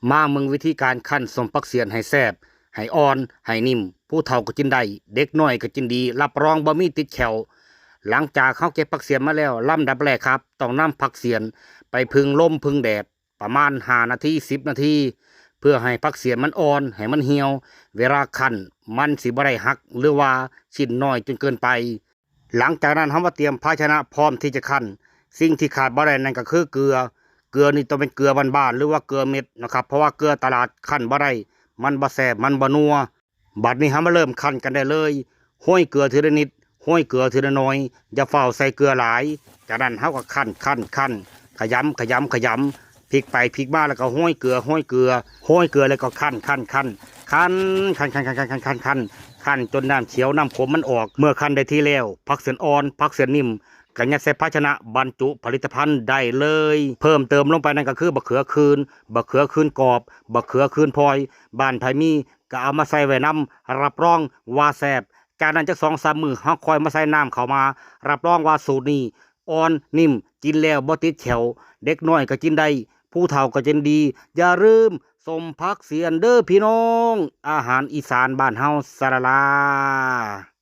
ມາເບິ່ງວິທີການຄັ້ນສົ້ມຜັກສຽນໃຫ້ແຊບ, ໃຫ້ອ່ອນ, ໃຫ້ນິ້ມ, ຜູ້ເຖົ້າກໍກິນໄດ້, ເດັກນ້ອຍກໍກິນດີ, ຮັບຮອງບໍ່ມີຕິດແຂ້ວ. ຫຼັງຈາກເຮົາເກັບຜັກສຽນມາແລ້ວ, ລຳດັບແລກຄັບ ຕ້ອງນຳຜັກສຽນໄປຜຶ່ງລົມຜຶ່ງແດດ ປະມານຫ້ານາທີ ສິບນາທີ ເພື່ອໃຫ້ຜັກສຽນມັນອ່ອນ, ໃຫ້ມັນຫ່ຽວ. ເວລາຄັ້ນມັນຊິບໍ່ໄດ້ຫັກ ຫຼືວ່າຊິ້ນນ້ອຍຈົນເກີນໄປ. ຫຼັງຈາກນັ້ນເຮົາມາຕຽມພາຊະນະພ້ອມທີ່ຈະຄັ້ນ. ສິ່ງທີ່ຂາດບໍ່ໄດ້ນັ້ນກໍຄືເກືອ. ເກືອນີ້ຕ້ອງເປັນເກືອບ້ານໆ ຫຼືວ່າເກືອເມັດເນາະຄັບ, ເພາະວ່າເກືອຕະຫຼາດຄັ້ນບໍ່ໄດ້, ມັນບໍ່ແຊບ, ມັນບໍ່ນົວ. ບັດນີ້ເຮົາມາເລີ່ມຄັ້ນກັນໄດ້ເລີຍ. ໂຮຍເກືອເທື່ອລະນິດ, ໂຮຍເກືອເທື່ອລະໜ້ອຍ, ຢ່າຟ້າວໃສ່ເກືອຫຼາຍ. ຈາກນັ້ນເຮົາກໍຄັ້ນ, ຄັ້ນ, ຄັ້ນ, ຂະຫຍຳ, ຂະຫຍຳ, ຂະຫຍຳ, ພິກໄປພິກມາ ແລ້ວກໍໂຮຍເກືອ, ໂຮຍເກືອ, ໂຮຍເກືອ ແລ້ວກໍຄັ້ນ, ຄັ້ນ, ຄັ້ນ, ຄັ້ນ, ຄັ້ນຈົນນ້ຳຂຽວນ້ຳຂົມມັນອອກ. ເມື່ອຄັ້ນໄດ້ທີ່ແລ້ວ, ຜັກສ່ວນອ່ອນ, ຜັກສ່ວນນິ້ມ ກໍຍັດໃສ່ພາຊະນະບັນຈຸຜະລິດຕະພັນໄດ້ເລີຍ. ເພີ່ມເຕີມລົງໄປນັ້ນກໍຄືບັກເຂືອຂືນ, ບັກເຂືອຂືນກອບ, ບັກເຂືອຂືນພອຍ, ບ້ານໃຜມີກໍເອົາມາໃສ່ໄວ້ນຳ, ຮັບຮອງວ່າແຊບ. ຈາກນັ້ນຈັກສອງສາມມື້ເຮົາຄ່ອຍມາໃສ່ນ້ຳເຂົ້າມາ, ຮັບຮອງວ່າສູດນີ້ອ່ອນ, ນິ້ມ, ກິນແລ້ວບໍ່ຕິດແຂ້ວ, ເດັກນ້ອຍກໍກິນໄດ້, ຜູ້ເຖົ້າກໍກິນດີ. ຢ່າລືມ ສົ້ມຜັກສຽນເດີພີ່ນ້ອງ, ອາຫານອີສານບ້ານເຮົາ ສະລາລາ.